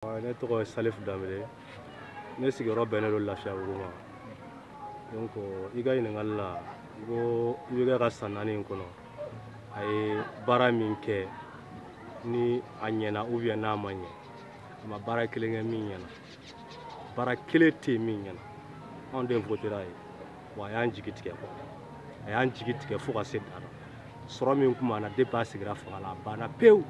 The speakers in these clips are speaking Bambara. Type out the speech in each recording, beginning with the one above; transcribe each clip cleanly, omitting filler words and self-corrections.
Ne tɔgɔ ye Salif Danbele, ne sigiyɔrɔ bɛnnen don Lafiyabugu ma. Donc i ka ɲininkali la, i ko i bɛ kɛ ka san 4 in kɔnɔ, a ye baara min kɛ ni a ɲɛna ou bien n'a ma ɲɛ, a ma baara kelen kɛ min ɲɛna, baara kelen tɛ yen min ɲɛna. Anw de votera ye, wa a y'an jigi tigɛ quoi, a y'an jigi tigɛ fo ka se dan na. Sɔrɔ min tun b'an na depuis a sigira fanga la, a banna pewu.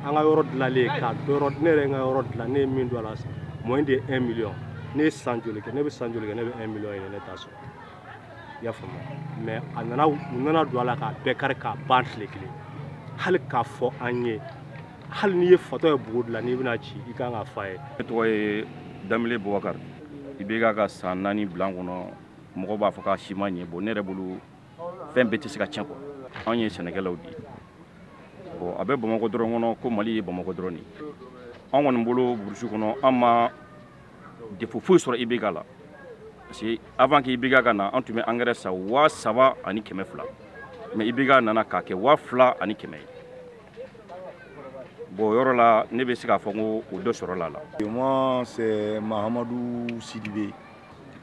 An ka yɔrɔ dilanlen k'a dɔ, ne yɛrɛ n ka yɔrɔ dilan, ne ye min don a la, moins de 1 million. Ne ye san joli kɛ, ne bɛ san joli kɛ, ne bɛ 1 million ɲini, ne t'a sɔrɔ. I y'a faamu? Mais a nana, u nana don a la k'a bɛɛ kari k'a ban tile kelen. Hali k'a fɔ an ye, hali n'i ye fatɔ ye bugu dilan, n'i bɛna ci, i kan k'a fɔ a ye. Ne tɔgɔ ye Danbele Bubakari. IBK ka san 4 bila kɔnɔ, mɔgɔw b'a fɔ k'a si ma ɲɛ. Bon, ne yɛrɛ bolo, fɛn bɛɛ tɛ se ka tiɲɛ quoi. Anw ye sɛnɛkɛlaw de ye. Bon, a bɛ Bamakɔ dɔrɔn kɔnɔ, ko Mali ye Bamakɔ dɔrɔn de ye. An kɔni bolo, brousse kɔnɔ, an ma défaut foyi sɔrɔ IBK la, parce que avant que IBK ka na, an tun bɛ engrais san 3200, mais IBK nana k'a kɛ 2100 ye. Bon, o yɔrɔ la, ne bɛ se k'a fɔ ko o dɔ sɔrɔla la. Moi, c'est Mahamadou Sidibé.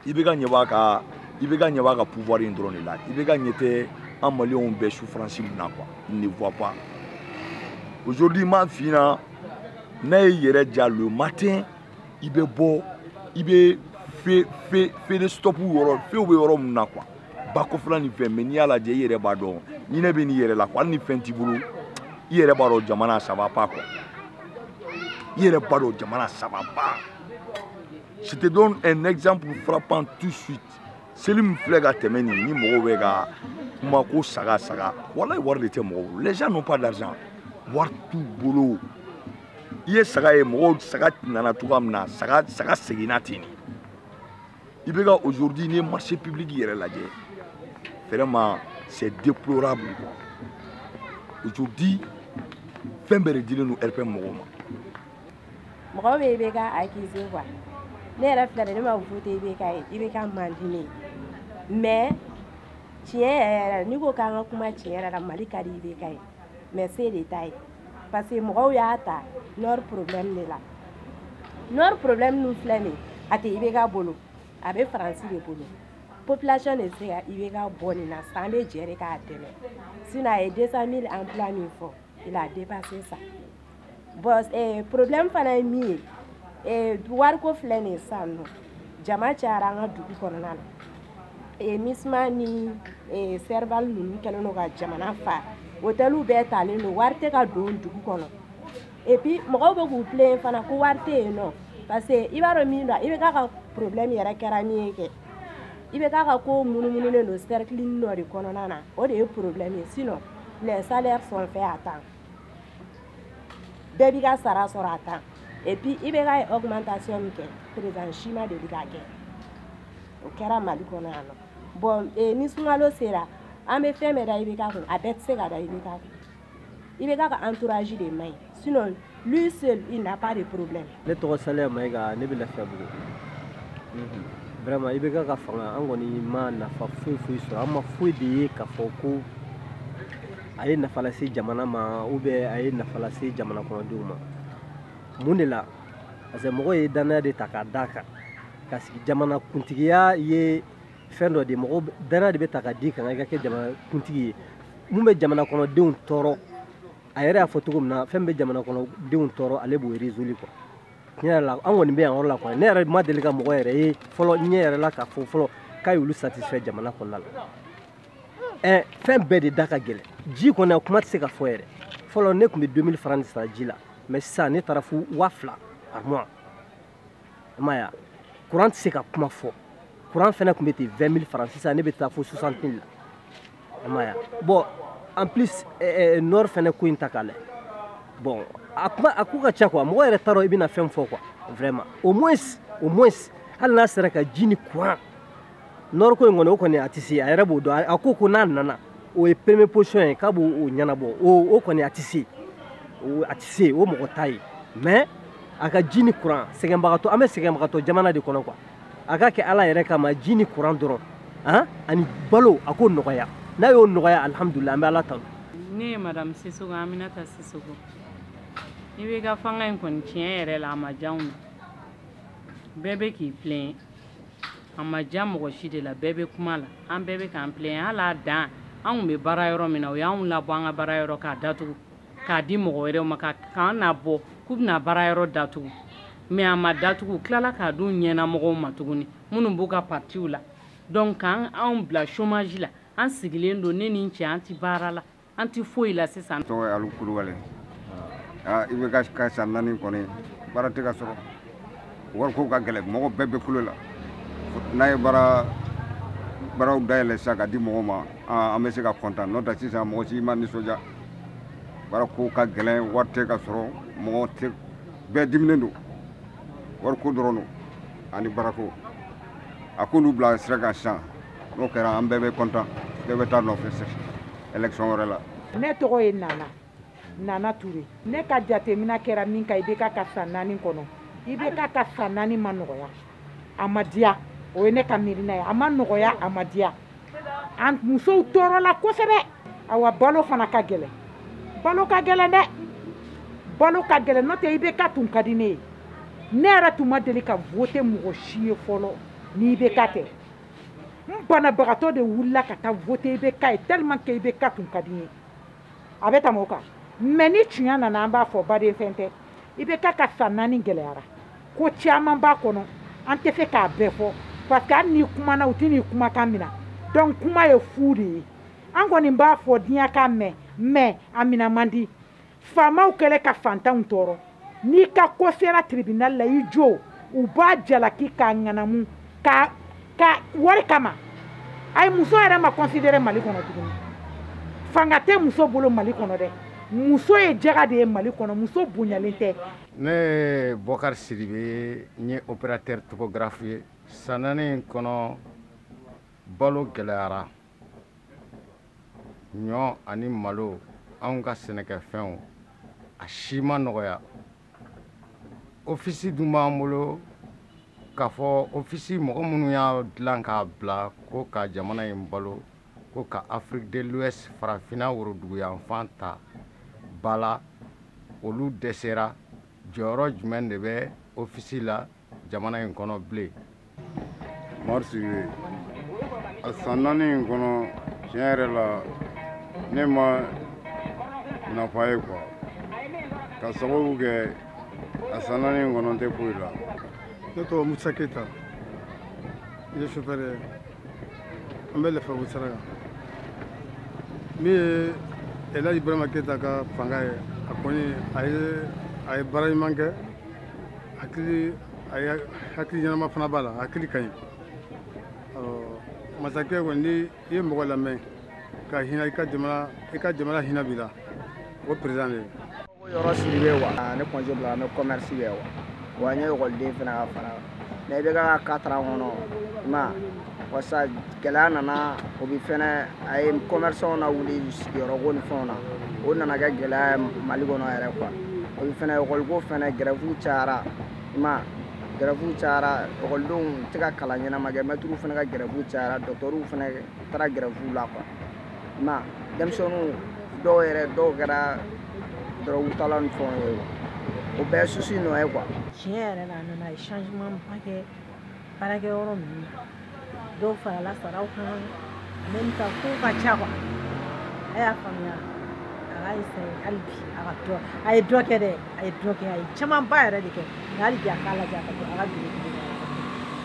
IBK ɲɛ b'a ka, IBK ɲɛ b'a ka pouvoir in dɔrɔn de la. IBK ɲɛ tɛ an Maliyɛnw bɛɛ souffrance min na quoi. Il ne voit pas. Aujourd'hui, m'a f'i ɲɛna, n'a y'i yɛrɛ ja le matin, i bɛ bɔ, i bɛ feu de stop yɔrɔ, feu bɛ yɔrɔ min na quoi. Ba kɔfɛla ni fɛn, mais n'i y'a lajɛ, i yɛrɛ b'a dɔn, ɲinɛ bɛ n'i yɛrɛ la quoi. Hali ni fɛn t'i bolo, i yɛrɛ b'a dɔn jamana ça va pas quoi. I yɛrɛ b'a dɔn jamana ça va pas. Je te donne un exemple frappant tout de suite. Seli min filɛ ka tɛmɛ nin, ni mɔgɔw bɛ ka kuma ko saga saga, walayi wari de tɛ mɔgɔw bolo. Les gens n'ont pas d'argent. Wari t'u bolo. I ye saga ye, mɔgɔw saga nana cogoya min na, saga saga seginna ten de. I bɛ ka aujourd'hui, n'i ye marché public yɛrɛ lajɛ, vraiment c'est déplorable quoi. Aujourd'hui, fɛn bɛɛ de dilen don RPM mɔgɔw ma. Mɔgɔw bɛ IBK accuser quoi. Ne yɛrɛ filɛ nin, ne ma voté IBK ye, IBK man di ne ye. Mais tiɲɛ yɛrɛ yɛrɛ, n'i ko k'an ka kuma tiɲɛ yɛrɛ la, Mali ka di IBK ye. Mais se de t'a ye. Parce que mɔgɔw y'a ta nord problème de la. Nord problème min filɛ nin ye, a tɛ IBK bolo, a bɛ Faransi de bolo. Population de bɛ se ka IBK bɔ nin na sisan, an bɛ jɛ de k'a dɛmɛ. Sinon a ye 200 000 emplois min fɔ, il a dépassé ça. Bon, problème fana ye min ye, wariko filɛ nin ye sisan nɔ, jama cayara an ka dugu kɔnɔna na. MINUSMA ni Serval ninnu kɛlen don ka jamana fa. Hôteliw bɛɛ talen don, wari tɛ ka don dugu kɔnɔ. Et puis mɔgɔw bɛ k'u plaindre fana ko wari tɛ yen nɔ. Parce que i b'a dɔn min don, IBK ka problème yɛrɛ kɛra min ye kɛ. IBK ka ko munumununen don cercle dɔ de kɔnɔna na, o de ye problème ye. Sinon les salaires sont faits à temps. Bɛɛ b'i ka sara sɔrɔ à temps. Et puis IBK ye augmentation min kɛ, président si ma deli k'a kɛ. O kɛra Mali kɔnɔ yan nɔ. Bon, ni sunkalo sera, an bɛ fɛn bɛɛ da IBK kun, a bɛɛ tɛ se ka da IBK kun. IBK ka entourage de man ɲi. Sinon lui seul, il n'a pas de problème. Ne tɔgɔ Saliya Mayiga, ne bɛ Lafiyabugu. Vraiment, IBK ka fanga, an kɔni ma nafa foyi foyi sɔrɔ. An ma foyi de ye k'a fɔ ko a ye nafa lase jamana ma ou bien a ye nafa lase jamana kɔnɔdenw ma. Mun de la? Parce que mɔgɔ ye danaya de ta k'a d'a kan. Ka sigi jamana kuntigiya ye fɛn dɔ de ye, mɔgɔ danaya de bɛ ta ka d'i kan i ka kɛ jamana kuntigi ye. Mun bɛ jamana kɔnɔdenw tɔɔrɔ, a yɛrɛ y'a fɔ cogo min na, fɛn bɛ jamana kɔnɔdenw tɔɔrɔ, ale b'o résoudre quoi. Tiɲɛ yɛrɛ la, an kɔni bɛ yan yɔrɔ la quoi. Ne yɛrɛ ma deli ka mɔgɔ yɛrɛ ye fɔlɔ ɲɛ yɛrɛ la k'a fɔ fɔlɔ k'a y'olu satisfait jamana kɔnɔna la. Fɛn bɛɛ de da ka gɛlɛn. Ji kɔni, a kuma tɛ se ka fɔ yɛrɛ. Fɔlɔ ne tun bɛ 2000 francs de sara ji la, mais sisan ne taara fo 2000 par mois. I m'a ye wa? Courant tɛ se ka kuma fɔ. Courant fɛnɛ tun bɛ ten 20 000 francs, sisan ne bɛ taa fo 60 000 la. I m'a ye wa? Bon, en plus nord fɛnɛ ko in ta k'a lajɛ. Bon, a kuma a ko ka ca quoi. Mɔgɔ yɛrɛ t'a dɔn i bɛna fɛn fɔ quoi. Vraiment. Au moins hali n'a sera ka ji ni courant, nord ko in kɔni, o kɔni a tɛ se, a yɛrɛ b'o dɔn. A ko ko n'a nana, o ye première position ye k'a b'o ɲɛnabɔ. O kɔni a tɛ se. O a tɛ se, o mɔgɔ t'a ye. Mais a ka ji ni courant, sɛgɛnbagatɔ, an bɛ sɛgɛnbagatɔ jamana de kɔnɔ quoi. A ka kɛ Ala yɛrɛ kama, ji ni courant dɔrɔn, han, ani balo, a k'o nɔgɔya. N'a y'o nɔgɔya, alihamudulila, an bɛ Ala tanu. Ne ye madame Sisoko, Aminata Sisoko. IBK fanga in kɔni, tiɲɛ yɛrɛ la, a ma diya anw na. Bɛɛ bɛ k'i plaint, a ma diya mɔgɔ si de la. Bɛɛ bɛ kuma la, an bɛɛ bɛ k'an plaint. Hali a dan, an kun bɛ baara yɔrɔ min na, o y'anw labɔ an ka baara yɔrɔ k'a datugu k'a di mɔgɔ wɛrɛw ma, k'an na bɔ k'u bɛna baara yɔrɔ datugu. Mais a ma datugu, u tilala k'a d'u ɲɛna mɔgɔw ma tuguni minnu b'u ka partiw la. Donc k'an anw bila chômage la, an sigilen don, ne ni n cɛ, an ti baara la, an ti foyi la sisan. Tɔgɔ ye Alu Kulubali. Aa, IBK ka san 4 kɔni, baara tɛ ka sɔrɔ, wariko ka gɛlɛn, mɔgɔ bɛɛ bɛ kulo la. N'a ye baara baaraw dayɛlɛ sisan ka di mɔgɔw ma, an bɛ se ka kɔntan. N'o tɛ, sisan mɔgɔ si ma nisɔndiya. Baarako ka gɛlɛn, wari tɛ ka sɔrɔ, mɔgɔ tɛ, bɛɛ diminen don. Wariko dɔrɔn don ani baarako. A k'olu bila sira kan sisan, n'o kɛra, an bɛɛ bɛ kɔntan, bɛɛ bɛ taa nɔfɛ élection wɛrɛ la. Ne tɔgɔ ye Nana Ture. Ne ka jateminɛ kɛra min kan IBK ka san 4 kɔnɔ, IBK ka san 4 ma nɔgɔya, a ma diya. O ye ne ka miirina ye. A ma nɔgɔya, a ma diya. An musow tɔɔrɔla kosɛbɛ. Awa, balo fana ka gɛlɛn, balo ka gɛlɛn dɛ, balo ka gɛlɛn. N'o tɛ, IBK tun ka di ne ye. Ne yɛrɛ tun ma deli ka voter mɔgɔ si ye fɔlɔ ni IBK tɛ. N banabagatɔ de wulila ka taa voter IBK ye, tellement que IBK tun ka di n ye. A bɛ tɛmɛ o kan. Mais ni tiɲɛ nana, an b'a fɔ, baden fɛn tɛ. IBK ka san 4 gɛlɛyara, ko caman b'a kɔnɔ, an tɛ se k'a bɛɛ fɔ, parce que hali n'i kumana, u tɛ n'i kumakan minɛ. Donc kuma ye fu de ye. An kɔni b'a fɔ diɲɛ k'a mɛn, mais a minɛ man di. Faamaw kɛlen ka fantanw tɔɔrɔ. N'i ka ko sera tribunal la, i jo, u b'a jalaki k'a ŋanamu ka wari kama. Ayi, muso yɛrɛ ma considéré Mali kɔnɔ tuguni. Fanga tɛ muso bolo Mali kɔnɔ dɛ. Muso ye jaga de ye Mali kɔnɔ, muso bonyalen tɛ. Ne ye Bɔkari Sidibe, n ye opérateur topographe ye. San 4 in kɔnɔ, balo gɛlɛyara, ɲɔ ani malo, anw ka sɛnɛkɛfɛnw, a si ma nɔgɔya. Ofisi dun b'an bolo k'a fɔ ofisi mɔgɔ minnu y'a dilan k'a bila ko ka jamana in balo, ko ka Afrique de l'Ouest, farafinna woroduguyanfan ta ba la, olu dɛsɛra. Jɔyɔrɔ jumɛn de bɛ ofisi la jamana in kɔnɔ bilen? Mari Sidibe, a san 4 in kɔnɔ, tiɲɛ yɛrɛ la, ne ma nafa ye quoi, ka sababu kɛ a san 4 in kɔnɔ, n tɛ foyi la. Ne tɔgɔ Musa Keyita, n ye chauffeur ye, an bɛ Lafiyabugu sira kan. Min ye Elhaji Ibrahima Keyita ka fanga ye, a kɔni a ye baara ɲuman kɛ. Hakili, a ye hakili ɲɛnama fana b'a la, hakili ka ɲi. Masakɛ kɔni, ni i ye mɔgɔ lamɛn ka hinɛ i ka jamana, i ka jamana hinɛ b'i la, o président de ye. Yɔrɔ Sidibe wa, ne congé bila, n bɛ commerce kɛ wa, wa n ye ekɔliden fana ka fara. Mais IBK ka 4 ans kɔnɔ, i ma wasa gɛlɛya nana. O bi fɛnɛ a ye commerçant na wuli sigiyɔrɔko ni fɛnw na, o nana kɛ gɛlɛya ye Mali kɔnɔ yɛrɛ quoi. O bi fɛnɛ ekɔliko fɛnɛ, grève cayara, i ma grève cayara, ekɔlidenw tɛ ka kalan ɲɛnama kɛ, mɛtiriw fɛnɛ ka grève cayara, dɔgɔtɔrɔw fɛnɛ taara grève la quoi. I ma denmisɛnninw dɔw yɛrɛ, dɔw kɛra dɔrɔgutala ni fɛnw ye, o bɛɛ ye souci nɔ ye quoi. Tiɲɛ yɛrɛ la, a nana, a ye changement ba kɛ baarakɛyɔrɔ ninnu na. Dɔw farala saraw kan, en même temps kow ka ca quoi. A y'a faamuya, a ka essayer hali bi, a ka dɔ, a ye dɔ kɛ dɛ, a ye dɔ kɛ, a ye camanba yɛrɛ de kɛ. Nka hali bi, a k'a lajɛ, a ka dɔ, a ka belebele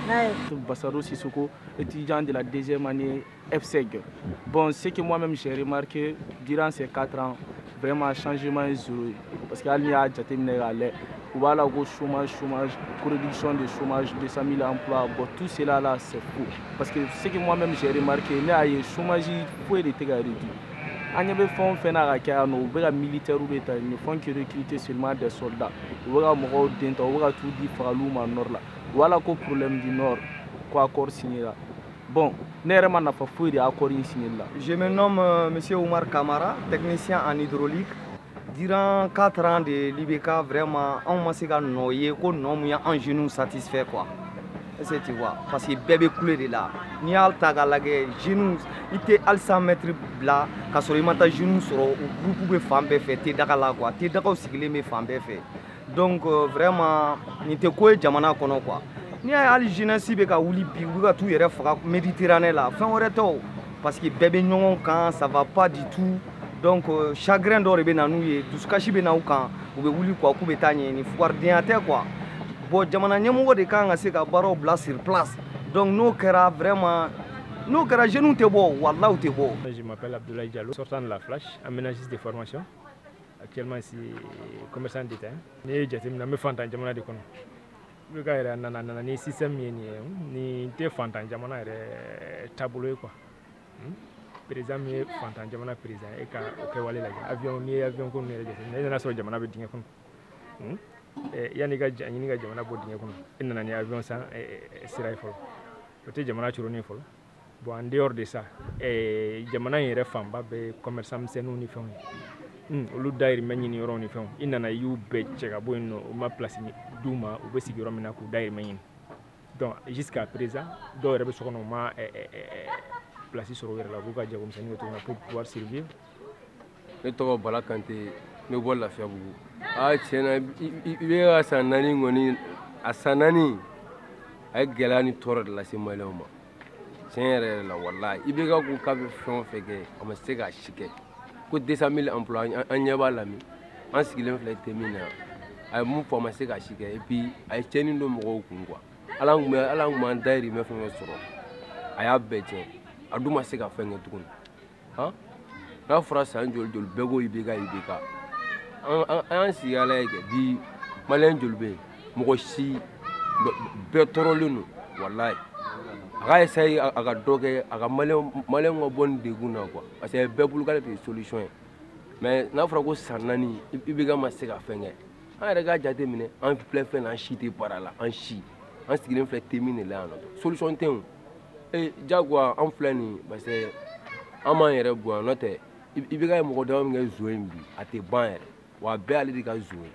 n'a ye. Bassaro Sissoko, étudiant de la deuxième année FSEG. Bon, ce que moi-même j'ai remarqué durant ces 4 ans, vraiment, changement est zéro. Parce que hali n'i y'a jateminɛ k'a lajɛ, u b'a la ko chômage, chômage, réduction de chômage, 200 000 emplois. Bon, tout cela là, c'est faux. Parce que ce que moi-même j'ai remarqué, ne y'a ye, chômage foyi de tɛ ka réduire. An ɲɛ bɛ fɛn o fɛn na ka kɛ yan nɔ, u bɛ ka militaires de ta, ils ne font que recruter seulement des soldats. U bɛ ka mɔgɔw den ta, u bɛ ka t'u di fagaliw ma nord la. U b'a la ko problème du nord, ko accord signé la. Bon, ne yɛrɛ ma nafa foyi de accord in signé la. Je me nomme Monsieur Oumar Kamara, technicien en hydraulique. Durant 4 ans de l'IBK, vraiment, anw ma se ka nɔ ye ko nɔ mun y'an jeunes satisfait quoi. Est-ce que tu vois? Parce que bɛɛ bɛ kule de la. N'i y'a ta k'a lajɛ jeunes i tɛ hali 100 mètres bila k'a sɔrɔ i ma taa jeunes sɔrɔ u groupe bɛ fan bɛɛ fɛ te daga la quoi. Te dagaw sigilen bɛ fan bɛɛ fɛ. Donc vraiment nin tɛ ko ye jamana kɔnɔ quoi. N'i y'a ye hali jeunesse bɛ ka wuli bi u bɛ ka t'u yɛrɛ faga Méditerranée la fɛn wɛrɛ tɛ o. Parce que bɛɛ bɛ ɲɔgɔn kan, ça va pas du tout. Donc chagrin dɔ de bɛ na n'u ye, dusukasi bɛ na u kan, u bɛ wuli quoi k'u bɛ taa ɲɛɲini fugaridenya tɛ quoi. Bon jamana ɲɛmɔgɔ de kan ka se ka baaraw bila sur place. Donc n'o kɛra vraiment n'o kɛra jeunes tɛ bɔ walahi u tɛ bɔ. Je m'appelle Abdoulaye Diallo, sortant de la Flash, aménagiste de formation. Actuellement ici commerçant d'État. N'i ye jateminɛ an bɛ fantan jamana de kɔnɔ. IBK yɛrɛ nana ni système min ye nin ye nin tɛ fantan jamana yɛrɛ taabolo ye quoi. Président min ye fantan jamana président e ka o kɛwale lajɛ avion n'i ye avion ko ninnu yɛrɛ jateminɛ e nana sɔrɔ jamana bɛ dingɛ kɔnɔ. Yanni ka ɲini ka jamana bɔ dingɛ kɔnɔ e nana ni avion san sira ye fɔlɔ o tɛ jamana coronnen fɔlɔ. Bon en dehors de ça jamana in yɛrɛ fanba bɛ commerçant misɛnninw ni fɛnw ye olu dahirimɛ ɲini yɔrɔw ni fɛnw i nana i y'u bɛɛ cɛ ka bɔ yen nɔ u ma place d'u ma u bɛ sigi yɔrɔ min na k'u dahirimɛ ɲini. Donc jusqu'à présent dɔw yɛrɛ bɛ so kɔnɔ u ma place sɔrɔ u yɛrɛ la u b'u ka jagomisɛnnin kɛ cogo min na pour pouvoir survivre. Ne tɔgɔ Bala Kante n bɛ bɔ Lafiyabugu. Aa tiɲɛ na i bɛ ka san 4 kɔni a san 4 a ye gɛlɛya ni tɔɔrɔ de lase maliyɛnw ma. Tiɲɛ yɛrɛ yɛrɛ la walahi IBK ko k'a bɛ fɛn o fɛn kɛ a ma se k'a si kɛ. Ko 200 000 emplois an ɲɛ b'a la min an sigilen filɛ tɛ min na yan a ye mun fɔ a ma se k'a si kɛ et puis a ye tiɲɛni don mɔgɔw kun quoi. Ala an kun b'an dahirimɛ fɛn fɛn sɔrɔ a y'a bɛɛ tiɲɛ a dun ma se ka fɛn kɛ tuguni han n'a fɔra san joli joli bɛɛ ko IBK IBK an y'an sigi ala ye kɛ bi maliyɛn joli bɛ yen mɔgɔ si bɛɛ tɔɔrɔlen don walahi a ka essayer a ka dɔ kɛ a ka maliyɛnw ka bɔ nin degun na quoi parce que bɛɛ bolo k'ale de ye solution ye mais n'a fɔra ko san 4 IBK ma se ka fɛn kɛ an yɛrɛ k'a jate minɛ an filɛ fɛn na an si tɛ baara la an si an sigilen filɛ te min de la yan nɔ solution tɛ yen o ee diyagoya an filɛ nin ye parce que an m'an yɛrɛ bonya n'o tɛ IBK ye mɔgɔ dama min kɛ zon ye bi a tɛ ban yɛrɛ wa a bɛɛ y'ale de ka zon ye.